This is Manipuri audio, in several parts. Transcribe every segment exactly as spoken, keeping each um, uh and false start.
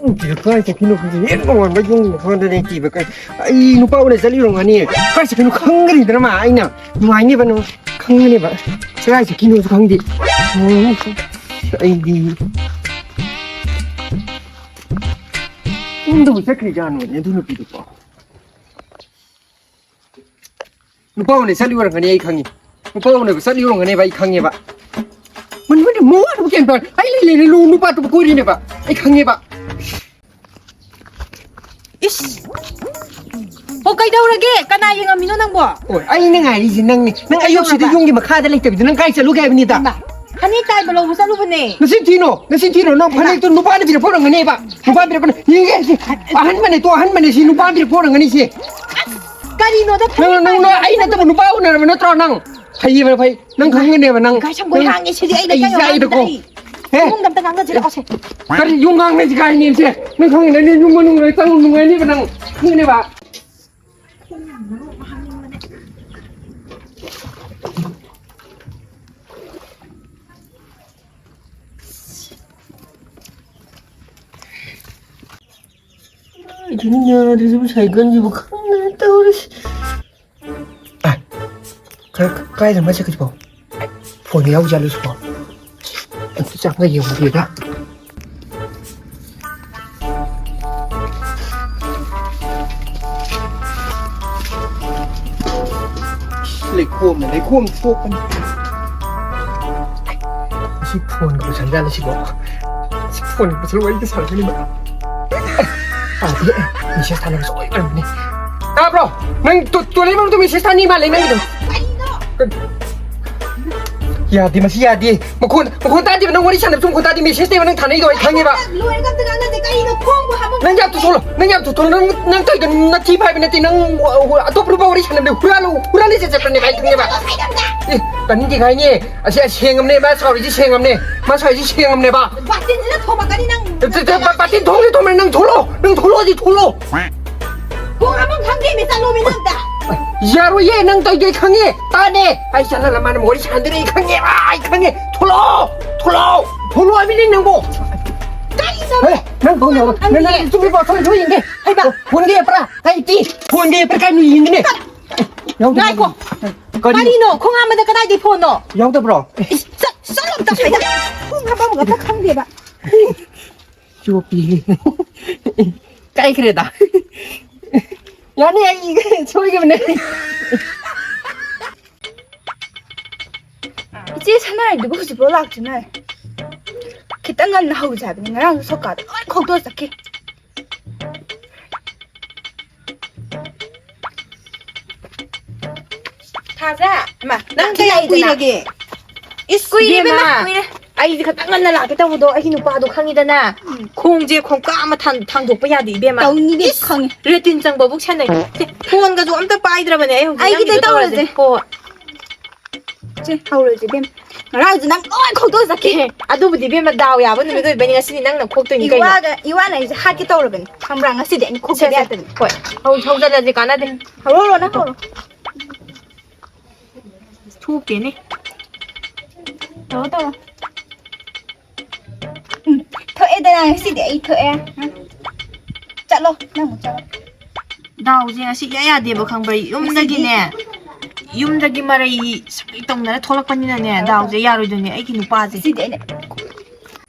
ꯅꯨꯄꯤꯗꯣ ꯀꯥꯏ ꯆꯠꯈꯤꯅꯣ ꯈꯪꯗꯦ꯫ ꯍꯦꯛ ꯅꯣꯡꯉꯥꯟꯕ ꯌꯨꯝꯗ ꯐꯣꯟꯗ ꯂꯩꯇꯦꯕ꯫ ꯀꯥꯏ, ꯑꯩ ꯅꯨꯄꯥ ꯎꯅ ꯆꯠꯂꯤꯔꯣ ꯉꯥꯅꯤ? ꯀꯥꯏ ꯆꯠꯈꯤꯅꯣ ꯈꯪꯒꯅꯤꯗꯅ ꯃꯥ꯫ ꯑꯩꯅ ꯅꯨꯡꯉꯥꯏꯅꯦꯕ ꯅꯪ ꯈꯪꯒꯅꯦꯕ꯫ ꯀꯥꯏ ꯆꯠꯈꯤꯅꯣꯁꯨ ꯈꯪꯗꯦ꯫ ꯎꯝ, ꯑꯩꯗꯤ ꯌꯨꯝꯗꯕꯨ ꯆꯠꯈ꯭ꯔꯤꯖꯥꯠꯅꯣꯅꯦ ꯑꯗꯨ ꯅꯨꯄꯤꯗꯨꯕꯣ꯫ ꯅꯨꯄꯥ ꯎꯅ ꯆꯠꯂꯤ ꯑꯣꯏꯔꯝꯒꯅꯤ, ꯑꯩ ꯈꯪꯉꯤ꯫ ꯅꯨꯄꯥ ꯎꯅꯕ ꯆꯠꯂꯤ ꯑꯣꯏꯔꯝꯒꯅꯦꯕ, ꯑꯩ ꯈꯪꯉꯦꯕ꯫ ꯃꯟ-, ꯃꯟ-, ꯃꯋꯥ ꯑꯗꯨꯕꯨ ꯀꯩꯝ ꯇꯧꯔꯦ꯫ ꯑꯩ ꯂꯩ ꯂꯩꯅ ꯂꯨ-, ꯅꯨꯄꯥ ꯑꯇꯣꯞꯄ ꯀꯣꯏꯔꯤꯅꯦꯕ, ꯑꯩ ꯈꯪꯉꯦꯕ꯫ ꯏꯁ! ꯑꯣ, ꯀꯩꯗꯧꯔꯒꯦ? ꯀꯅꯥ ꯌꯦꯡꯉꯝꯃꯤꯅꯣ ꯅꯪꯕꯣ? ꯑꯣ, ꯑꯩꯅ ꯉꯥꯏꯔꯤꯁꯦ ꯅꯪꯅꯦ꯫ ꯅꯪ ꯑꯌꯨꯛꯁꯤꯗ ꯀꯩꯗꯧꯔꯕ? ꯌꯨꯝꯒꯤ ꯃꯈꯥꯗ ꯂꯩꯇꯕꯤꯗ ꯅꯪ ꯀꯥꯏ ꯆꯠꯂꯨꯒꯦ ꯍꯥꯏꯕꯅꯤꯗ? ꯍꯩꯃꯥ, ꯐꯅꯦꯛ ꯇꯥꯏꯕ ꯂꯧꯕ ꯆꯠꯂꯨꯕꯅꯦ꯫ ꯅꯆꯤꯟ ꯊꯤꯅꯣ, ꯅꯆꯤꯟ ꯊꯤꯅꯣ꯫ ꯅꯪ ꯍꯩꯃꯥ꯫ ꯐꯅꯦꯛꯇꯣ ꯅꯨꯄꯥꯅ ꯄꯤꯔꯛꯄ ꯑꯣꯏꯔꯝꯒꯅꯦꯕ꯫ ꯅꯨꯄꯥ ꯄꯤꯔꯛꯄꯅ꯫ ꯌꯦꯡꯒꯦ, ꯁꯤ ꯑꯍꯟꯕꯅꯦ, ꯇꯣ, ꯑꯍꯟꯕꯅꯦ, ꯁꯤ ꯅꯨꯄꯥ ꯄꯤꯔꯛꯄ ꯑꯣꯏꯔꯝꯒꯅꯤ, ꯁꯤ꯫ ꯑꯁ, ꯀꯔꯤꯅꯣꯗ ꯅꯪ, ꯐꯅꯦꯛ ꯅꯪ, ꯇꯥꯏꯕ ꯅꯪ ꯑꯩ ꯅꯠꯇꯕ ꯅꯨꯄꯥ ꯎꯅꯔꯕ ꯅꯠꯇ꯭ꯔꯣ ꯅꯪ? ꯍꯩꯌꯦꯕ ꯐꯩ꯫ ꯅꯪ ꯈꯪꯒꯅꯦꯕ ꯅꯪ꯫ ꯏꯀꯥꯏ ꯁꯪꯒꯣꯏ ꯅꯪ ꯍꯥꯡꯉꯦ ꯁꯤꯗꯤ ꯑꯩ ꯑꯩ ꯂꯩꯀꯥꯏ ꯏꯆꯥ ꯃꯃꯥꯡꯗ ꯑꯩꯗꯀꯣ꯫ ꯑꯩ ꯍꯦ? ꯏꯃꯨꯡꯗ ꯑꯝꯇ ꯉꯥꯡꯅꯁꯤ ꯂꯥꯛꯑꯣꯁꯦ꯫ ꯀꯔꯤ ꯌꯨꯝ ꯉꯥꯡꯅꯁꯤ ꯀꯥꯏꯅꯦ ꯁꯦ? ꯅꯪ ꯈꯪꯉꯦ, ꯅꯪ ꯌꯨꯝ ꯃꯅꯨꯡ ꯂꯣꯏ ꯆꯪꯉꯨ ꯅꯨꯡꯉꯥꯏꯅꯦꯕ ꯅꯪ꯫ ꯈꯪꯒꯅꯦꯕ꯫ ꯑꯩ ꯌꯥꯗ꯭ꯔꯤꯁꯤꯕꯨ ꯁꯥꯏꯀꯜꯁꯤꯕꯨ ꯈꯪꯗꯦ ꯇꯧꯔꯤꯁꯤ꯫ ꯑ, ꯀ-, ꯀ-, ꯀꯥꯏꯗ ꯃꯥ ꯆꯠꯈ꯭ꯔꯤꯁꯤꯕꯣ? ꯐꯣꯟ ꯌꯥꯎ ꯖꯥꯠꯂꯣ ꯁꯤꯕꯣ? ꯑꯝꯇ ꯆꯪꯉ ꯌꯦꯡꯉꯨꯒꯦꯗ꯫ ꯂꯩꯈꯣꯝꯅ ꯂꯩꯈꯣꯝ ꯊꯣꯛꯄꯅꯤ꯫ ꯁꯤ ꯐꯣꯟꯒ ꯄꯨꯁꯟꯖꯥꯠꯂ ꯁꯤꯕꯣ? ꯁꯤ ꯐꯣꯟꯒ ꯄꯨꯁꯜꯂ ꯋꯥꯔꯤꯒ ꯁꯥꯟꯅꯁꯤꯅꯦ꯫ ꯑꯦ, ꯄꯥꯗꯤ, ꯑꯦ, ꯃꯦꯁꯦꯖ ꯊꯥꯅꯕꯁꯨ ꯂꯣꯏ ꯑꯣꯏꯔꯝꯒꯅꯤ꯫ ꯇꯥꯕ꯭ꯔꯣ? ꯅꯪ ꯇꯣ-, ꯇꯣꯏꯂꯦꯠ ꯃꯅꯨꯡꯗ ꯃꯦꯁꯦꯖ ꯊꯥꯅꯤ ꯃꯥꯜꯂꯦ ꯅꯪꯒꯤꯗꯣ꯫ ꯀꯔꯤꯅꯣ? ꯀꯔꯤ? ꯌꯥꯗꯦ, ꯃꯁꯤ ꯌꯥꯗꯦ꯫ ꯃꯈꯣꯟ, ꯃꯈꯣꯟ ꯇꯥꯗꯦꯕ, ꯅꯪ ꯋꯥꯔꯤ ꯁꯥꯟꯅꯕꯁꯨ ꯃꯈꯣꯟ ꯇꯥꯗꯦ, ꯃꯦꯁꯦꯖꯅꯦꯕ ꯅꯪ ꯊꯥꯅꯩꯗꯣ ꯑꯩ ꯈꯪꯉꯦꯕ꯫ ꯂꯣꯏꯔꯒ ꯑꯝꯇ ꯉꯥꯡꯅꯁꯦ꯫ ꯀꯔꯤꯅꯣ ꯈꯣꯡꯕꯨ ꯍꯥꯝꯃꯝ-, ꯅꯪ ꯌꯥꯝ ꯇꯨꯊꯣꯛꯂꯣ, ꯅꯪ ꯌꯥꯝ ꯇꯨꯊꯣꯛꯂꯣ, ꯅꯪ, ꯅꯪ ꯇꯧꯔꯤꯗꯣ ꯅꯊꯤ ꯐꯥꯏꯕ ꯅꯠꯇꯦ, ꯅꯪ ꯑꯇꯣꯞꯄ ꯅꯨꯄꯥ ꯋꯥꯔꯤ ꯁꯥꯟꯅꯕꯗ ꯍꯨꯔꯥꯜꯂꯨ, ꯍꯨꯔꯥꯜꯂꯤ ꯆꯠ ꯆꯠꯄꯅꯦꯕ ꯑꯩ ꯈꯪꯉꯦꯕ꯫ ꯀꯔꯤꯅꯣ ꯍꯥꯏꯗꯝꯗ? ꯑꯦ, ꯇꯥꯅꯤꯡꯗꯦ ꯍꯥꯏꯅꯦ꯫ ꯑꯁꯤ, ꯑꯁꯤ ꯁꯦꯡꯉꯝꯅꯦ, ꯃꯥ ꯁꯥꯎꯔꯤꯁꯤ ꯁꯦꯡꯉꯝꯅꯦ꯫ ꯃꯥ ꯁꯥꯎꯔꯤꯁꯤ ꯁꯦꯡꯉꯝꯅꯦꯕ꯫ ꯕꯥꯇꯤꯟꯁꯤꯅ ꯊꯣꯝꯃꯛꯀꯅꯤ ꯅꯪ꯫ ꯇ-, ꯇ-, ꯇ-, ꯕꯥꯇꯤꯟ ꯊꯣꯝꯂꯤ ꯊꯣꯝꯂꯤ ꯅꯪ ꯊꯣꯛꯂꯛꯑꯣ꯫ ꯅꯪ ꯊꯣꯛꯂꯛꯑꯣꯗꯤ ꯊꯣꯛꯂꯛꯑꯣ꯫ ꯄꯨꯡ ꯑꯃ ꯈꯪꯗꯦ ꯃꯤ ꯆꯠꯂꯣꯃꯤ ꯅꯪ ꯑꯝꯇ꯫ ꯌꯥꯔꯣꯏꯌꯦ, ꯅꯪ ꯇꯧꯗꯣꯏ ꯈꯪꯉꯦ꯫ ꯇꯥꯅꯦ꯫ ꯑꯩ ꯆꯠꯂꯒ ꯃꯥꯅ ꯋꯥꯔꯤ ꯁꯥꯟꯅꯗꯣꯏꯅꯦ ꯑꯩ ꯈꯪꯉꯦꯕ꯫ ꯑꯩ ꯈꯪꯉꯦ꯫ ꯊꯣꯛꯂꯛꯑꯣ꯫ ꯊꯣꯛꯂꯛꯑꯣ꯫ ꯊꯣꯛꯂꯛꯑꯣ ꯍꯥꯏꯕꯅꯤ ꯅꯪꯕꯣ꯫ ꯀꯔꯤ ꯍꯦ, ꯅꯪ ꯐꯣꯟ ꯌꯥꯎꯕ? ꯅꯪ, ꯅꯪ ꯆꯨꯝꯃꯤ ꯄꯥꯎ ꯊꯣꯏ ꯊꯣꯏ ꯌꯦꯡꯒꯦ꯫ ꯍꯩꯕ꯫ ꯐꯣꯟꯒ ꯌꯦꯡꯕ꯭ꯔꯥ? ꯀꯩ ꯇꯤ? ꯐꯣꯟꯒ ꯌꯦꯡꯕ꯭ꯔꯥ? ꯀꯥꯏ ꯃꯤ ꯌꯦꯡꯒꯅꯤ? ꯌꯥꯎꯗꯕ꯭ꯔꯣ? ꯉꯥꯏꯈꯣ꯫ ꯀꯔꯤꯅꯣ? ꯀꯔꯤꯅꯣ? ꯈꯣꯡ ꯍꯥꯝꯕꯗ ꯀꯗꯥꯏꯗꯩ ꯐꯣꯟꯅꯣ? ꯌꯥꯎꯗꯕ꯭ꯔꯣ? ꯏꯁ, ꯆꯠ-, ꯆꯠꯂꯣ ꯑꯝꯇ ꯁ꯭ꯋꯥꯏꯗ꯫ ꯈꯣꯡ ꯍꯥꯝꯕ ꯑꯃꯒ ꯑꯝꯇ ꯈꯪꯗꯦꯕ꯫ ꯆꯣꯞꯄꯤ꯫ ꯀꯥꯏꯈ꯭ꯔꯦꯗ꯫ ꯌꯥꯅꯤ, ꯑꯩ ꯁꯣꯏꯈꯤꯕꯅꯦ꯫ ꯏꯆꯦ ꯁꯅꯥꯏꯗꯨꯕꯨ ꯍꯧꯖꯤꯛꯐꯥꯎ ꯂꯥꯛꯇ꯭ꯔꯤꯅꯦ꯫ ꯈꯤꯇꯪ ꯉꯟꯅ ꯍꯧꯁꯦ ꯍꯥꯏꯕꯅꯤ, ꯉꯔꯥꯡꯁꯨ ꯁꯣꯀꯥꯗꯣ ꯂꯣꯏ ꯈꯣꯛꯇꯣꯛꯑ ꯆꯠꯈꯤ꯫ ꯊꯥꯖ, ꯍꯩꯃꯥ, ꯅꯪ ꯀꯌꯥꯝ ꯂꯥꯛꯏꯗꯅ? ꯀꯨꯏꯔꯒꯦ? ꯏꯁ, ꯀꯨꯏꯔꯦ, ꯏꯕꯦꯝꯃ, ꯏꯕꯦꯝꯃ, ꯀꯨꯏꯔꯦ꯫ ꯑꯩꯁꯦ ꯈꯇꯪ ꯉꯟꯅ ꯂꯥꯛꯀꯦ ꯇꯧꯕꯗꯣ, ꯑꯩꯒꯤ ꯅꯨꯄꯥꯗꯣ ꯈꯪꯉꯤꯗꯅ꯫ ꯎꯝ꯫ ꯈꯣꯡꯁꯦ ꯈꯣꯡꯀꯥꯞ ꯑꯃ ꯊꯥꯡ-, ꯊꯥꯡꯗꯣꯛꯄ ꯌꯥꯗꯦ, ꯏꯕꯦꯝꯃ꯫ ꯇꯧꯅꯤꯅꯦ, ꯏꯁ, ꯈꯪꯉꯦ꯫ ꯔꯦꯇꯤꯟ ꯆꯪꯕꯕꯨꯛ ꯁꯥꯟꯅꯩ꯫ ꯁꯦ, ꯐꯣꯟꯒꯁꯨ ꯑꯝꯇ ꯄꯥꯏꯗ꯭ꯔꯕꯅꯦ ꯑꯩ ꯍꯧꯖꯤꯛ꯫ ꯑꯩꯒꯤꯗ ꯅꯪꯒꯤꯗꯣ ꯇꯧꯔꯁꯦ꯫ ꯇꯧꯔꯁꯦ꯫ ꯍꯣꯏ, ꯍꯣꯏ꯫ ꯁꯦ, ꯍꯧꯔꯁꯦ, ꯏꯕꯦꯝꯃ꯫ ꯉꯔꯥꯡꯁꯨ ꯅꯪ ꯂꯣꯏ ꯈꯣꯛꯇꯣꯛꯑ ꯆꯠꯈꯤ꯫ ꯑꯦ, ꯑꯗꯨꯕꯨꯗꯤ, ꯏꯕꯦꯝꯃ, ꯗꯥꯎ ꯌꯥꯕ ꯅꯨꯃꯤꯠ ꯑꯣꯏꯕꯩꯅꯤ, ꯉꯁꯤꯗꯤ ꯅꯪꯅ ꯈꯣꯛꯇꯣꯏꯅꯤ ꯀꯩꯅꯣ꯫ ꯏꯋꯥꯒ, ꯏꯋꯥꯅ ꯑꯩꯁꯦ ꯍꯥꯠꯀꯦ ꯇꯧꯔꯕꯅꯤ, ꯈꯪꯕ꯭ꯔꯥ? ꯉꯁꯤꯗꯤ ꯑꯩꯅ ꯁꯦ, ꯈꯣꯛꯇꯕ ꯁꯦ꯫ ꯌꯥꯗꯕꯅꯤ꯫ ꯍꯣꯏ, ꯍꯧ-, ꯍꯧꯖꯜꯂꯁꯦ, ꯀꯥꯟꯅꯗꯦ꯫ ꯍꯧꯔꯣ, ꯍꯧꯔꯣ, ꯅꯪ ꯍꯧꯔꯣ꯫ ꯊꯣꯛꯇꯦꯅꯦ꯫ ꯇꯧꯔꯣ, ꯇꯧꯔꯣ꯫ ꯎꯝ, ꯊꯣꯛꯑꯦꯗꯅ, ꯉꯁꯤꯗꯤ ꯑꯩ ꯊꯣꯛꯑꯦ꯫ ꯎꯝ꯫ ꯆꯠꯂꯣ, ꯅꯪ ꯑꯃꯨꯛ ꯆꯠꯂꯣ꯫ ꯗꯥꯎꯁꯦ ꯉꯁꯤ ꯏꯌꯥ ꯌꯥꯗꯦꯕ, ꯈꯪꯕ꯭ꯔꯥ? ꯌꯨꯝꯗꯒꯤꯅꯦ, ꯉꯁꯤꯗꯤ ꯌꯨꯝꯗꯒꯤ ꯃꯔꯩ ꯁꯨꯝ ꯇꯧꯅꯔ ꯊꯣꯛꯂꯛꯄꯅꯤꯅꯅꯦ, ꯇꯧꯔꯣ, ꯗꯥꯎꯁꯦ ꯇꯧꯔꯣ꯫ ꯌꯥꯔꯣꯏꯗꯣꯏꯅꯦ ꯑꯩꯒꯤ ꯅꯨꯄꯥꯁꯦ꯫ ꯉꯁꯤꯗꯤ ꯑꯩꯅ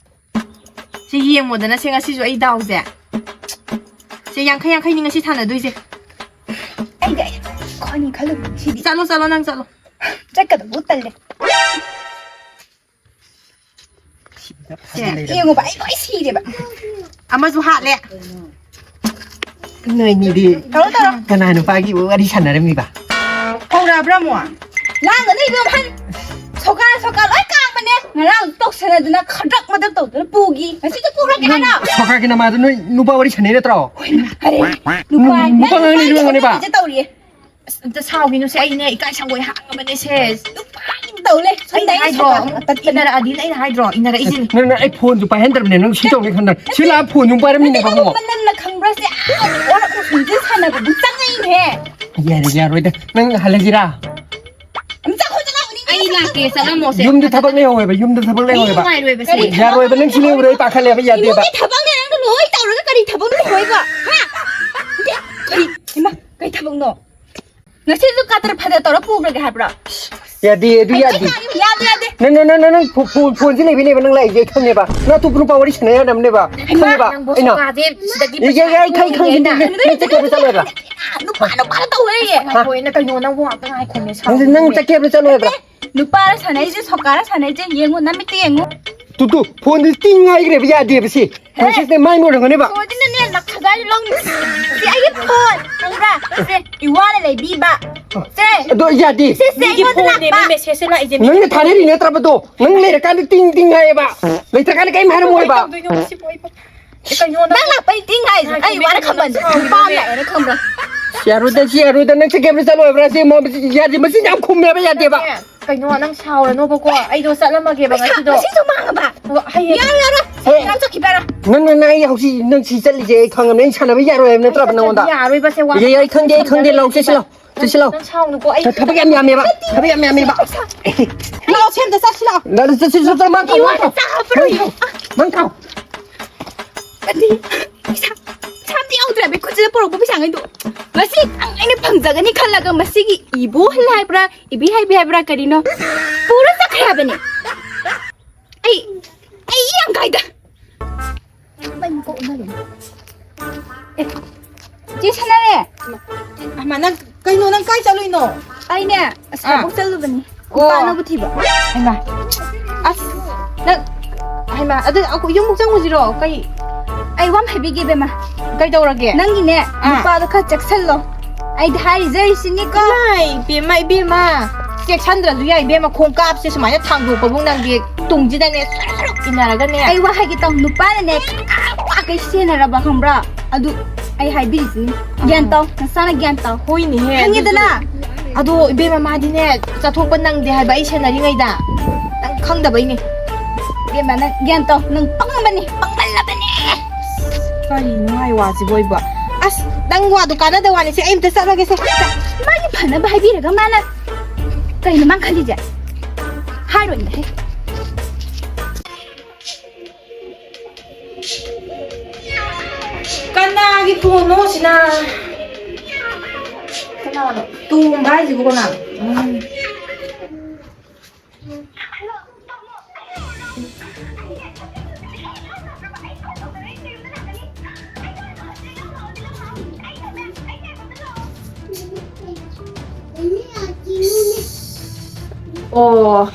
ꯁꯤ ꯌꯦꯡꯉꯣꯗꯅ, ꯁꯦ ꯉꯁꯤꯁꯨ ꯑꯩ ꯗꯥꯎꯁꯦ꯫ ꯁꯦ ꯌꯥꯡꯈꯩ ꯌꯥꯡꯈꯩꯅꯤ ꯉꯁꯤ ꯊꯥꯅꯗꯣꯏꯁꯦ꯫ ꯑꯩꯗꯤ ꯑꯩ ꯈꯣꯏꯅꯤ ꯈꯜꯂꯨꯕꯅꯤ ꯁꯤꯗꯤ꯫ ꯆꯠꯂꯣ, ꯆꯠꯂꯣ, ꯅꯪ ꯆꯠꯂꯣ꯫ ꯆꯠꯀꯗꯕꯨ ꯇꯜꯂꯦ꯫ ꯁꯦ, ꯌꯦꯡꯉꯨꯕ, ꯑꯩ ꯂꯣꯏ ꯁꯤꯔꯦꯕ꯫ ꯑꯃꯁꯨ ꯍꯥꯠꯂꯦ꯫ ꯅꯣꯏꯅꯤꯗꯤ ꯇꯧꯔꯣ, ꯇꯧꯔꯣ꯫ ꯀꯅꯥ ꯅꯨꯄꯥꯒꯤ ꯋꯥꯔꯤ ꯁꯥꯟꯅꯔꯝꯃꯤꯕ? ꯍꯧꯔꯛꯑꯕ꯭ꯔꯥ ꯑꯃꯨꯛ? ꯂꯥꯡꯒꯅꯨ ꯏꯕꯦꯝꯃ, ꯍꯟ꯫ ꯁꯣꯀꯥ, ꯁꯣꯀꯥ ꯂꯣꯏ ꯀꯥꯡꯕꯅꯦ꯫ ꯉꯔꯥꯡꯁꯨ ꯇꯧꯁꯟꯅꯗꯅ ꯈꯗ꯭ꯔꯛ ꯃꯗ꯭ꯔꯛ ꯇꯧꯗꯅ ꯄꯨꯈꯤ꯫ ꯉꯁꯤꯁꯨ ꯄꯨꯈ꯭ꯔꯒꯦ ꯍꯥꯏꯔꯣ? ꯁꯣꯀꯥꯒꯤ ꯅꯃꯥꯗꯣ ꯅꯣꯏ ꯅꯨꯄꯥ ꯋꯥꯔꯤ ꯁꯥꯟꯅꯩ ꯅꯠꯇ꯭ꯔꯣ? ꯍꯣꯏ, ꯏꯃꯥ, ꯐꯔꯦ꯫ ꯅꯨꯄꯥ, ꯅꯨꯄꯥ ꯅꯪ ꯉꯥꯡꯅꯩ ꯅꯨꯄꯥꯒꯤ ꯏꯕꯦꯝꯃꯅꯦꯕ꯫ ꯑꯍꯨꯝꯁꯦ ꯇꯧꯔꯤꯌꯦ꯫ ꯑꯁ, ꯑꯝꯇ ꯁꯥꯎꯈꯤꯅꯨꯁꯦ, ꯑꯩꯅꯦ ꯏꯀꯥꯏ ꯁꯪꯒꯣꯏ ꯍꯥꯡꯉꯕꯅꯦꯁꯦ꯫ ꯅꯨꯄꯥꯒꯤ ꯇꯧ ꯂꯩ꯫ ꯑꯩꯅ ꯁꯣꯝꯗ ꯑꯩ ꯍꯥꯏꯗ꯭ꯔꯣ? ꯁꯣꯀꯥ ꯉꯥꯛꯇ ꯇꯠꯄꯅꯦ꯫ ꯏꯟꯅꯔꯛꯑꯗꯤ ꯑꯩꯅ ꯍꯥꯏꯗ꯭꯭ꯔꯣ? ꯏꯟꯅꯔꯛꯏꯁꯤꯅꯤ꯫ ꯅꯪ, ꯅꯪ ꯑꯩ ꯐꯣꯟꯁꯨ ꯄꯥꯏꯍꯟꯗ꯭ꯔꯕꯅꯦ, ꯅꯪ ꯁꯤ ꯇꯧꯅꯤ ꯈꯟꯗ꯭ꯔ? ꯁꯤ ꯂꯥꯛꯑ ꯐꯣꯟꯁꯨ ꯄꯥꯏꯔꯝꯃꯤꯅꯦꯕ, ꯅꯠꯇꯦ, ꯑꯃꯨꯛ꯫ ꯅꯪ ꯃꯅꯝꯅ ꯈꯪꯕ꯭ꯔꯥ ꯁꯦ? ꯑꯥ, ꯑꯣꯔꯛ ꯃꯈꯣꯟꯁꯦ ꯁꯥꯟꯅꯕꯕꯨ ꯆꯪꯉꯛꯏꯅꯦ꯫ ꯌꯥꯔꯦ, ꯌꯥꯔꯣꯏꯗ꯫ ꯅꯪ ꯍꯜꯂꯁꯤꯔꯥ? ꯑꯝꯇ ꯈꯣꯠꯇ ꯂꯥꯛꯑꯣꯅꯦ꯫ ꯑꯩ ꯂꯥꯛꯀꯦ, ꯆꯠꯂꯝꯃꯣꯁꯦ꯫ ꯌꯨꯝꯗ ꯊꯕꯛ ꯂꯩꯍꯧꯋꯦꯕ, ꯌꯨꯝꯗ ꯊꯕꯛ ꯂꯩꯍꯧꯋꯦꯕ꯫ ꯅꯨꯡꯉꯥꯏꯔꯣꯏꯕꯁꯦ꯫ ꯌꯥꯔꯣꯏꯕ, ꯅꯪ ꯁꯤ ꯂꯩꯍꯧꯔꯦ, ꯑꯩ ꯄꯥꯈꯠꯂꯦꯕ, ꯌꯥꯗꯦꯕ꯫ ꯏꯃꯨꯡꯒꯤ ꯊꯕꯛꯅꯦ ꯅꯪꯅ ꯂꯣꯏ ꯇꯧꯔꯒ ꯀꯔꯤ ꯊꯕꯛꯅꯣ ꯂꯩꯍꯧꯔꯤꯕ? ꯍꯥ? ꯀꯔꯤ? ꯏꯃꯥ, ꯀꯔꯤ ꯊꯕꯛꯅꯣ? ꯉꯁꯤꯁꯨ ꯀꯥꯇꯔ ꯐꯗꯔ ꯇꯧꯔ ꯄꯨꯈ꯭ꯔꯒꯦ ꯍꯥꯏꯕ꯭ꯔꯣ? ꯌꯥꯗꯦ, ꯑꯗꯨ ꯌꯥꯗꯦ꯫ ꯌꯥꯗꯦ, ꯌꯥꯗꯦ꯫ ꯅꯪ, ꯅꯪ, ꯅꯪ, ꯅꯪ, ꯅꯪ ꯐꯣ-, ꯐꯣꯟ, ꯐꯣꯟꯁꯤ ꯂꯩꯕꯩꯅꯦꯕ ꯅꯪ ꯂꯥꯛꯏꯁꯦ, ꯑꯩ ꯈꯪꯉꯦꯕ꯫ ꯅꯪ ꯑꯇꯣꯞꯄ ꯅꯨꯄꯥ ꯋꯥꯔꯤ ꯁꯥꯟꯅ ꯌꯥꯅꯕꯅꯦꯕꯕ꯫ ꯍꯩꯃꯥ, ꯈꯪꯉꯦꯕ? ꯅꯪꯕꯨ ꯑꯩꯅ ꯁꯣꯀꯥꯁꯦ ꯁꯤꯗꯒꯤ ꯑꯦ, ꯑꯦ, ꯑꯦ, ꯑꯩ ꯈꯪꯉꯦ, ꯈꯪꯉꯦ, ꯅꯪ, ꯅꯪ ꯆꯠꯀꯦ ꯍꯥꯏꯕ꯭ꯔꯥ ꯆꯠꯂꯣꯏ ꯍꯥꯏꯕ꯭ꯔꯥ? ꯅꯨꯄꯥ, ꯅꯨꯄꯥꯅ ꯇꯧ ꯂꯩꯔꯦ꯫ ꯍꯥ? ꯉꯥꯏꯈꯣ, ꯑꯩꯅ ꯀꯩꯅꯣ ꯅꯪꯕꯨ ꯉꯥꯛꯇ ꯉꯥꯏꯈꯣꯅꯦ, ꯅꯪ, ꯅꯪ ꯁꯥꯎꯔꯤꯅꯦ꯫ ꯆꯠꯀꯦ ꯍꯥꯏꯕ꯭ꯔꯥ ꯆꯠꯂꯣꯏ ꯍꯥꯏꯕ꯭ꯔꯥ? ꯅꯨꯄꯥꯔ ꯁꯥꯟꯅꯩꯁꯦ, ꯁꯣꯀꯥꯔ ꯁꯥꯟꯅꯩꯁꯦ, ꯌꯦꯡꯉꯨ, ꯅꯃꯤꯠꯇ ꯌꯦꯡꯉꯨ꯫ ꯇꯨ, ꯇꯨ, ꯐꯣꯟꯗꯨ ꯇꯤꯡ ꯍꯥꯏꯈ꯭ꯔꯦꯕ, ꯌꯥꯗꯦꯕ ꯁꯤ꯫ ꯃꯦꯁꯦꯖꯅꯦ, ꯃꯥꯏ ꯃꯣꯟ ꯑꯣꯏꯔꯝꯒꯅꯦꯕ꯫ ꯐꯣꯟꯁꯤꯅꯅꯦ, ꯂꯛ ꯈꯖꯥꯏ ꯂꯧꯅꯤ꯫ ꯁꯤ ꯑꯩꯒꯤ ꯐꯣꯟ, ꯈꯪꯕ꯭ꯔꯥ? ꯁꯦ, ꯏꯋꯥꯅ ꯂꯩꯕꯤꯕ꯫ ꯁꯦ꯫ ꯑꯗꯣ ꯌꯥꯗꯦ꯫ ꯁꯤꯁꯦ ꯃꯤꯒꯤ ꯑꯩꯉꯣꯟꯗ ꯐꯣꯟꯅꯦ, ꯂꯥꯛꯄ꯫ ꯃꯤ ꯃꯦꯁꯦꯖꯁꯦ ꯂꯥꯛꯏꯁꯦ, ꯃꯤ ꯅꯪꯅ ꯊꯥꯅꯔꯤ ꯅꯠꯇ꯭ꯔꯕꯗꯣ? ꯅꯪ ꯂꯩꯔꯀꯥꯟꯗ ꯇꯤꯡ ꯇꯤꯡ ꯍꯥꯏꯌꯦꯕ꯫ ꯂꯩꯇ꯭ꯔꯀꯥꯟꯗ ꯀꯩꯝ ꯍꯥꯏꯔꯝꯃꯣꯏꯕ꯫ ꯀꯩꯗꯧꯗꯣꯏꯅꯣ ꯁꯤꯕꯨ ꯑꯩꯕꯨ? ꯀꯩꯅꯣ ꯅꯪ ꯅꯪ ꯂꯥꯛꯄꯩ ꯇꯤꯡ ꯍꯥꯏꯁꯦ꯫ ꯑꯩ ꯋꯥꯅ ꯈꯪꯕꯅꯤ꯫ ꯅꯨꯄꯥ ꯑꯃ ꯂꯥꯛꯑꯦꯅ ꯈꯪꯕ꯭ꯔꯥ? ꯁꯤ ꯌꯥꯔꯣꯏꯗ, ꯁꯤ ꯌꯥꯔꯣꯏꯗ, ꯅꯪ ꯆꯠꯀꯦ ꯍꯥꯏꯕ꯭ꯔꯥ ꯆꯠꯂꯣꯏ ꯍꯥꯏꯕ꯭ꯔꯥ? ꯁꯤ ꯃ-, ꯌꯥꯗꯦ, ꯃꯁꯤ ꯌꯥꯝ ꯈꯨꯝꯃꯦꯕ, ꯌꯥꯗꯦꯕ꯫ ꯀꯩꯅꯣ, ꯅꯪ ꯁꯥꯎꯔꯅꯣꯕꯀꯣ, ꯑꯩꯗꯣ ꯆꯠꯂꯝꯃꯒꯦꯕ ꯉꯁꯤꯗꯣ꯫ ꯉꯁꯤꯁꯨ ꯃꯥꯡꯉꯕ? ꯑꯣ, ꯍꯌꯦꯡ꯫ ꯌꯥꯔꯣꯏ, ꯌꯥꯔꯣꯏ꯫ ꯍꯣꯏ꯫ ꯅꯪ ꯆꯠꯈꯤꯕ ꯌꯥꯔꯣꯏ꯫ ꯅꯪ, ꯅꯪ, ꯅꯪ ꯑꯩ ꯍꯧꯖꯤꯛ ꯅꯪ ꯁꯤ ꯆꯠꯂꯤꯁꯦ ꯑꯩ ꯈꯪꯉꯕꯅꯦ, ꯑꯩ ꯁꯥꯟꯅꯕ ꯌꯥꯔꯣꯏ ꯍꯥꯏꯕ ꯅꯠꯇ꯭ꯔꯕ ꯅꯪꯉꯣꯟꯗ? ꯌꯥꯔꯣꯏꯕꯁꯦ ꯋꯥ꯫ ꯑꯦ, ꯑꯩ ꯈꯪꯗꯦ, ꯑꯩ ꯈꯪꯗꯦ, ꯂꯥꯎ, ꯆꯠꯁꯤ ꯂꯥꯎ, ꯆꯠꯁꯤ ꯂꯥꯎ꯫ ꯅꯪ ꯁꯥꯎꯅꯨꯀꯣ, ꯑꯩ ꯊꯕꯛ ꯌꯥꯝ ꯌꯥꯝꯃꯦꯕ, ꯊꯕꯛ ꯌꯥꯝ ꯌꯥꯝꯃꯦꯕ꯫ ꯂꯥꯎ, ꯁꯦꯝꯗ ꯆꯠꯁꯤ ꯂꯥꯎ꯫ ꯂꯥꯎ, ꯆꯠꯁꯤ, ꯆꯠꯁꯤ, ꯃꯥꯡ ꯊꯥꯎ, ꯃꯥꯡ ꯊꯥꯎ꯫ ꯏꯋꯥꯅ ꯆꯥꯕ꯭ꯔꯣ? ꯃꯥꯡ ꯊꯥꯎ, ꯃꯥꯡ ꯊꯥꯎ꯫ ꯑꯗꯤ, ꯄꯩꯁꯥ, ꯄꯩꯁꯥ ꯑꯝꯇ ꯌꯥꯎꯗ꯭ꯔꯦ, ꯑꯩ ꯈꯨꯠꯁꯤꯗ ꯄꯨꯔꯛꯄ ꯄꯩꯁꯥꯉꯩꯗꯣ꯫ ꯉꯁꯤ ꯑꯩꯅ ꯐꯪꯖꯒꯅꯤ ꯈꯜꯂꯒ ꯃꯁꯤꯒꯤ ꯏꯕꯣꯍꯜ ꯍꯥꯏꯕ꯭ꯔꯥ, ꯏꯕꯤ ꯍꯥꯏꯕꯤ ꯍꯥꯏꯕ꯭ꯔꯥ ꯀꯔꯤꯅꯣ? ꯄꯨꯔ ꯆꯠꯈ꯭ꯔꯦ ꯍꯥꯏꯕꯅꯦ꯫ ꯑꯩ, ꯑꯩ ꯌꯥꯝ ꯀꯥꯏꯗ꯫ ꯑꯦ, ꯆꯦ ꯁꯅꯥꯔꯦ꯫ ꯑꯃ, ꯅꯪ ꯀꯩꯅꯣ, ꯅꯪ ꯀꯥꯏ ꯆꯠꯂꯨꯏꯅꯣ? ꯑꯩꯅꯦ, ꯑꯁ, ꯑꯥ꯫ ꯂꯧꯕꯨꯛ ꯆꯠꯂꯨꯕꯅꯤ꯫ ꯑꯣ꯫ ꯅꯨꯄꯥ ꯑꯅꯧꯕ ꯊꯤꯕ꯫ ꯍꯩꯃꯥ꯫ ꯑꯁ, ꯅꯪ, ꯍꯩꯃꯥ, ꯑꯗꯨ ꯑꯩꯈꯣꯏ ꯌꯨꯝꯕꯨꯛ ꯆꯪꯉꯨꯁꯤꯔꯣ? ꯀꯩ? ꯑꯩ ꯋꯥ ꯑꯃ ꯍꯥꯏꯕꯤꯒꯦ, ꯏꯕꯦꯝꯃ꯫ ꯀꯩꯗꯧꯔꯒꯦ? ꯅꯪꯒꯤꯅꯦ, ꯑꯥ꯫ ꯅꯨꯄꯥꯗꯣ ꯈꯔ ꯆꯦꯛꯁꯜꯂꯣ꯫ ꯑꯩꯗꯤ ꯍꯥꯏꯔꯤꯁꯦ ꯁꯤꯅꯤꯀꯣ꯫ ꯏꯃꯥꯏ, ꯏꯕꯦꯝꯃ, ꯏꯕꯦꯝꯃ꯫ ꯆꯦꯛꯁꯟꯗ꯭ꯔꯁꯨ ꯌꯥꯏ, ꯏꯕꯦꯝꯃ, ꯈꯣꯡꯀꯥꯞꯁꯦ ꯁꯨꯃꯥꯏꯅ ꯊꯥꯡꯗꯣꯛꯄꯕꯨ ꯅꯪꯗꯤ ꯇꯨꯡꯁꯤꯗꯅꯦ ꯁꯔꯨꯛ ꯏꯟꯅꯔꯒꯅꯦ꯫ ꯑꯩ ꯋꯥ ꯍꯥꯏꯒꯦ ꯇꯧ, ꯅꯨꯄꯥꯅꯅꯦ ꯈꯥꯛ ꯀꯩ ꯁꯦꯟꯅꯔꯕ ꯈꯪꯕ꯭ꯔꯥ? ꯑꯗꯨ ꯑꯩ ꯍꯥꯏꯕꯤꯔꯤꯁꯤꯅꯤ꯫ ꯒ꯭ꯌꯥꯟ ꯇꯧ, ꯅꯁꯥꯅ ꯒ꯭ꯌꯥꯟ ꯇꯧ꯫ ꯍꯣꯏꯅꯦꯍꯦ, ꯈꯪꯉꯦꯗꯅ? ꯑꯗꯨꯁꯨ꯫ ꯑꯗꯣ ꯏꯕꯦꯝꯃ, ꯃꯥꯗꯤꯅꯦ ꯆꯠꯊꯣꯛꯄ ꯅꯪꯗꯦ ꯍꯥꯏꯕ ꯑꯩ ꯁꯦꯟꯅꯔꯤꯉꯩꯗ꯫ ꯅꯪ ꯈꯪꯗꯕꯩꯅꯦ꯫ ꯏꯕꯦꯝꯃ, ꯅꯪ ꯒ꯭ꯌꯥꯟ ꯇꯧ, ꯅꯪ ꯄꯪꯉꯕꯅꯤ, ꯄꯪꯃꯜꯂꯕꯅꯤ꯫ ꯀꯔꯤꯅꯣ ꯍꯥꯏ ꯋꯥꯁꯤꯕꯣ ꯑꯩꯕꯣ? ꯑꯁ, ꯅꯪ ꯋꯥꯗꯣ ꯀꯥꯟꯅꯗ ꯋꯥꯅꯤ, ꯁꯦ ꯑꯩ ꯑꯝꯇ ꯆꯠꯂꯒꯦ ꯁꯦ꯫ ꯃꯥꯒꯤ ꯐꯅꯕ ꯍꯥꯏꯕꯤꯔꯒ ꯃꯥꯅ ꯀꯩꯅꯣ ꯃꯥ ꯈꯜꯂꯤꯁꯦ? ꯍꯥꯏꯔꯣꯏꯅꯦꯍꯦ꯫ ꯀꯅꯥꯒꯤ ꯐꯣꯟꯅꯣ ꯁꯤꯅ? ꯀꯅꯥꯅꯣ? ꯇꯣꯝꯕ ꯍꯥꯏꯁꯤꯕꯨ ꯀꯅꯥꯅꯣ? ꯎꯝ꯫ ꯑꯣ꯫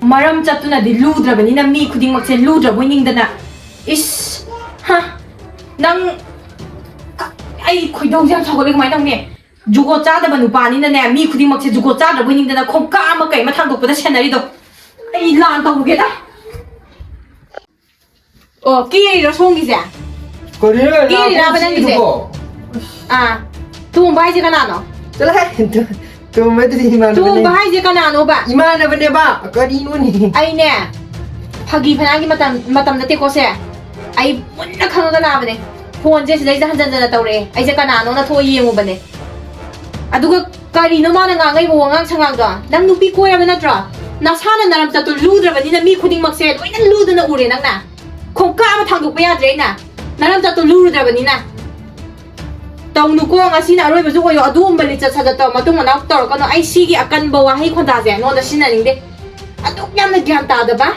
ꯃꯔꯝ ꯆꯠꯇꯨꯅꯗꯤ ꯂꯨꯗ꯭ꯔꯕꯅꯤꯅ ꯃꯤ ꯈꯨꯗꯤꯡꯃꯛꯁꯦ ꯂꯨꯗ꯭ꯔꯕꯣꯏ ꯅꯤꯡꯗꯅ꯫ ꯏꯁ! ꯍꯥ! ꯅꯪ, ꯑꯩ ꯈꯣꯏꯗꯧꯁꯦ ꯌꯥꯝ ꯁꯥꯎꯒꯠꯂꯦ, ꯀꯃꯥꯏꯅ ꯇꯧꯅꯤ? ꯖꯨꯒꯣꯠ ꯆꯥꯗꯕ ꯅꯨꯄꯥꯅꯤꯅꯅꯦ, ꯃꯤ ꯈꯨꯗꯤꯡꯃꯛꯁꯦ ꯖꯨꯒꯣꯠ ꯆꯥꯗ꯭ꯔꯕꯣꯏ ꯅꯤꯡꯗꯅ ꯈꯣꯡꯀꯥꯞ ꯑꯃ ꯀꯩ ꯑꯃ ꯊꯥꯡꯗꯣꯛꯄꯗ ꯁꯦꯟꯅꯔꯤꯗꯣ꯫ ꯑꯩ ꯂꯥꯟ ꯇꯧꯔꯨꯒꯦꯗ꯫ ꯑꯣ, ꯀꯦꯔꯤꯔꯣ ꯁꯣꯝꯒꯤꯁꯦ? ꯀꯔꯤꯅꯣ ꯀꯦꯔꯤꯔꯥꯕ ꯅꯪꯒꯤꯁꯦ? ꯅꯥꯇꯣꯟꯁꯤꯗꯨꯕꯣ? ꯑꯥ, ꯇꯣꯝꯕ ꯍꯥꯏꯁꯦ ꯀꯅꯥꯅꯣ? ꯆꯠꯂꯣꯍꯦ, ꯇꯣꯝꯕꯗꯨꯗꯤ ꯏꯃꯥꯟꯅꯕꯅꯦ꯫ ꯇꯣꯝꯕ ꯍꯥꯏꯁꯦ ꯀꯅꯥꯅꯣꯕ? ꯏꯃꯥꯟꯅꯕꯅꯦꯕ, ꯀꯔꯤꯅꯣꯅꯦ? ꯑꯩꯅꯦ, ꯐꯥꯒꯤ ꯐꯅꯥꯒꯤ ꯃꯇꯝ, ꯃꯇꯝ ꯅꯠꯇꯦꯀꯣ ꯁꯦ꯫ ꯑꯩ ꯃꯨꯟꯅ ꯈꯪꯉꯒ ꯂꯥꯛꯑꯕꯅꯦ꯫ ꯐꯣꯟꯁꯦ ꯁꯤꯗꯩꯁꯤꯗ ꯍꯟꯖꯟ ꯍꯟꯖꯟꯅ ꯇꯧꯔꯛꯑꯦ꯫ ꯑꯩꯁꯦ ꯀꯅꯥꯅꯣꯅ ꯊꯣꯛꯑ ꯌꯦꯡꯉꯨꯕꯅꯦ꯫ ꯑꯗꯨꯒ ꯀꯔꯤꯅꯣ ꯃꯥꯅ ꯉꯥꯡꯉꯛꯏꯕ ꯋꯥꯉꯥꯡ ꯁꯉꯥꯡꯗꯣ? ꯅꯪ ꯅꯨꯄꯤ ꯀꯣꯏꯔꯕ ꯅꯠꯇ꯭ꯔꯣ? ꯅꯁꯥꯅ ꯅꯔꯝꯆꯠꯇꯨ ꯂꯨꯗ꯭ꯔꯕꯅꯤꯅ ꯃꯤ ꯈꯨꯗꯤꯡꯃꯛꯁꯦ ꯂꯣꯏꯅ ꯂꯨꯗꯅ ꯎꯔꯦ ꯅꯪꯅ꯫ ꯈꯣꯡꯀꯥꯞ ꯑꯃ ꯊꯥꯡꯗꯣꯛꯄ ꯌꯥꯗ꯭ꯔꯦ ꯑꯩꯅ꯫ ꯅꯔꯝꯆꯠꯇꯨ ꯂꯨꯔꯨꯗ꯭ꯔꯕꯅꯤꯅ꯫ ꯇꯧꯅꯨꯀꯣ, ꯉꯁꯤꯅ ꯑꯔꯣꯏꯕꯁꯨ ꯑꯣꯏꯌꯣ꯫ ꯑꯗꯨꯒꯨꯝꯕ ꯂꯤꯆꯠ ꯁꯥꯖꯠꯇꯣ ꯃꯇꯨꯡ ꯃꯅꯥꯎ ꯇꯧꯔꯛꯀꯅꯨ꯫ ꯑꯩ ꯁꯤꯒꯤ ꯑꯀꯟꯕ ꯋꯥꯍꯩ ꯈꯣꯟꯗꯥꯁꯦ ꯅꯉꯣꯟꯗ ꯁꯤꯖꯤꯟꯅꯅꯤꯡꯗꯦ꯫ ꯑꯗꯨꯛ ꯌꯥꯝꯅ ꯒ꯭ꯌꯥꯟ ꯇꯥꯗꯕ꯫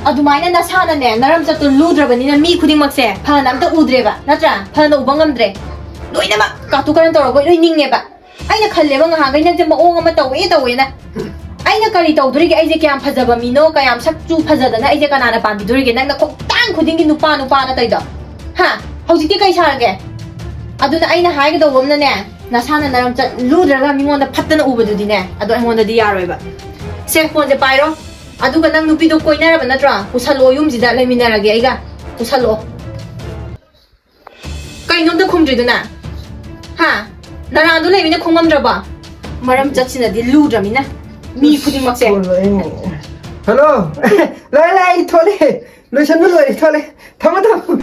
ꯑꯗꯨꯃꯥꯏꯅ ꯅꯁꯥꯅꯅꯦ, ꯅꯔꯝꯆꯠꯇꯣ ꯂꯨꯗ꯭ꯔꯕꯅꯤꯅ ꯃꯤ ꯈꯨꯗꯤꯡꯃꯛꯁꯦ ꯐꯅ ꯑꯝꯇ ꯎꯗ꯭ꯔꯦꯕ, ꯅꯠꯇ꯭ꯔꯥ? ꯐꯅ ꯎꯕ ꯉꯝꯗ꯭ꯔꯦ꯫ ꯂꯣꯏꯅꯃꯛ ꯀꯥꯇꯨ ꯀꯥꯔꯟ ꯇꯧꯔꯒ ꯂꯣꯏ ꯅꯤꯡꯉꯦꯕ꯫ ꯑꯩꯅ ꯈꯜꯂꯦꯕ ꯉꯍꯥꯟꯈꯩ ꯅꯪꯁꯦ ꯃꯑꯣꯡ ꯑꯃ ꯇꯧꯋꯦ ꯇꯧꯋꯦꯅ꯫ ꯑꯩꯅ ꯀꯔꯤ ꯇꯧꯗꯣꯔꯤꯒꯦ? ꯑꯩꯁꯦ ꯀꯌꯥꯝ ꯐꯖꯕ ꯃꯤꯅꯣ, ꯀꯌꯥꯝ ꯁꯛꯁꯨ ꯐꯖꯗꯅ ꯑꯩꯁꯦ ꯀꯅꯥꯅ ꯄꯥꯝꯕꯤꯗꯣꯔꯤꯒꯦ? ꯅꯪꯅ ꯈꯣꯡꯊꯥꯡ ꯈꯨꯗꯤꯡꯒꯤ ꯅꯨꯄꯥ, ꯅꯨꯄꯥꯅ ꯇꯧꯔꯤꯗꯣ꯫ ꯍꯥ? ꯍꯧꯖꯤꯛꯇꯤ ꯀꯩ ꯁꯥꯔꯒꯦ? ꯑꯗꯨꯅ ꯑꯩꯅ ꯍꯥꯏꯒꯗꯧꯕ ꯑꯃꯅꯅꯦ, ꯅꯁꯥꯅ ꯅꯔꯝꯆꯠ ꯂꯨꯗ꯭ꯔꯒ ꯃꯤꯉꯣꯟꯗ ꯐꯠꯇꯅ ꯎꯕꯗꯨꯗꯤꯅꯦ, ꯑꯗꯣ ꯑꯩꯉꯣꯟꯗꯗꯤ ꯌꯥꯔꯣꯏꯕ꯫ ꯁꯦ, ꯐꯣꯟꯁꯦ ꯄꯥꯏꯔꯣ꯫ ꯑꯗꯨꯒ ꯅꯪ ꯅꯨꯄꯤꯗꯣ ꯀꯣꯏꯅꯔꯕ ꯅꯠꯇ꯭ꯔꯣ? ꯄꯨꯁꯜꯂꯛꯑꯣ ꯌꯨꯝꯁꯤꯗ, ꯂꯩꯃꯤꯟꯅꯔꯒꯦ ꯑꯩꯒ꯫ ꯄꯨꯁꯜꯂꯛꯑꯣ꯫ ꯀꯩꯅꯣꯝꯇ ꯈꯨꯝꯗ꯭ꯔꯤꯗꯨꯅ? ꯍꯥ? ꯅꯔꯥꯟꯗꯣ ꯂꯩꯃꯤꯅ ꯈꯨꯝꯉꯝꯗ꯭ꯔꯕꯣ? ꯃꯔꯝ ꯆꯠꯁꯤꯅꯗꯤ ꯂꯨꯗ꯭ꯔꯃꯤꯅ ꯃꯤ ꯈꯨꯗꯤꯡꯃꯛꯁꯦ꯫ ꯍꯜꯂꯣ꯫ ꯂꯣꯏꯔꯦ, ꯂꯣꯏꯔꯦ, ꯑꯩ ꯊꯣꯛꯂꯛꯑꯦ꯫ ꯂꯣꯏꯁꯟꯕ ꯂꯣꯏꯔꯦ, ꯊꯣꯛꯂꯛꯑꯦ꯫ ꯊꯝꯃꯣ, ꯊꯝꯃꯣ꯫